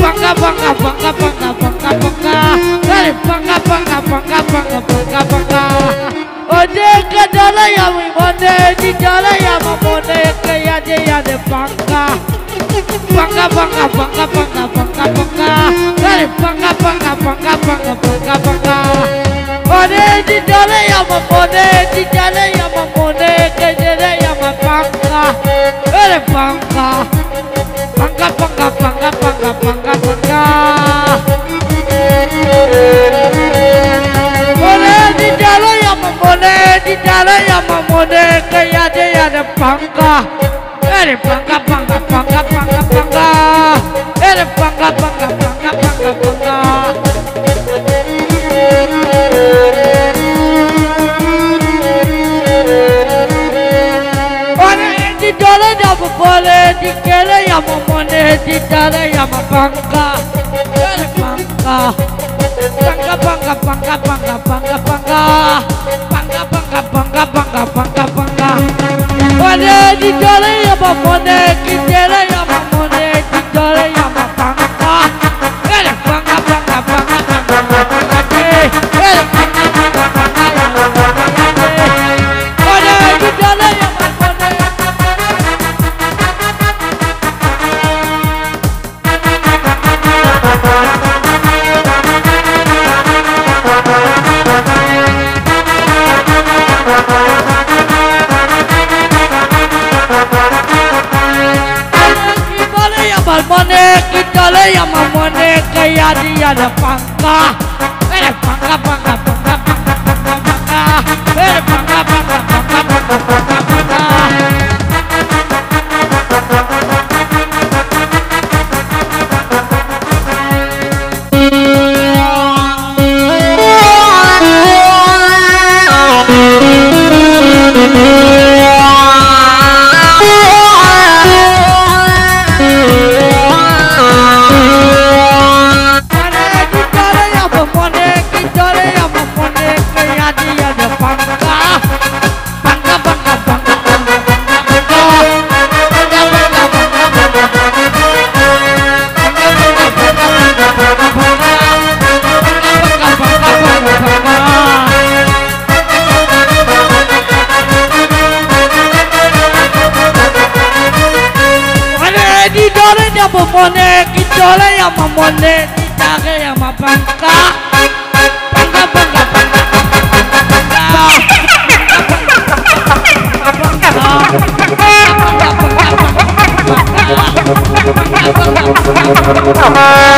bangga bangga bangga bangga bangga bangga dari bangga bangga bangga bangga bangga bangga ode kadala ya mone di jala ya mone kaya dia de bangga bangga bangga bangga bangga bangga bangga dari bangga bangga bangga bangga bangga bangga ode di jala ya mone di jala ya mone kaya dia ya bangga dari bangga bangga bangga bangga bangga bangga bangga mone di jala ya mone di jala ya mone kaya dia de bangga dari bangga bangga bangga bangga bangga dari bangga bangga bangga bangga bangga di jala ya mone di kele ya mone di jala ya bangga dari bangga bangga bangga bangga bangga bangga bangga bangga bangga bangga bangga bangga bangga mone di jala ya mone di jala ya mone di jala ya bangga dari bangga bangga bangga bangga bangga dari bangga bangga bangga ya mone di jala ya mone kita le yang mone kaya dia ada bangga bangga bangga bangga bangga bangga bangga bangga bangga bangga mone kita le yang mone kita yang bangga bangga bangga bangga bangga bangga bangga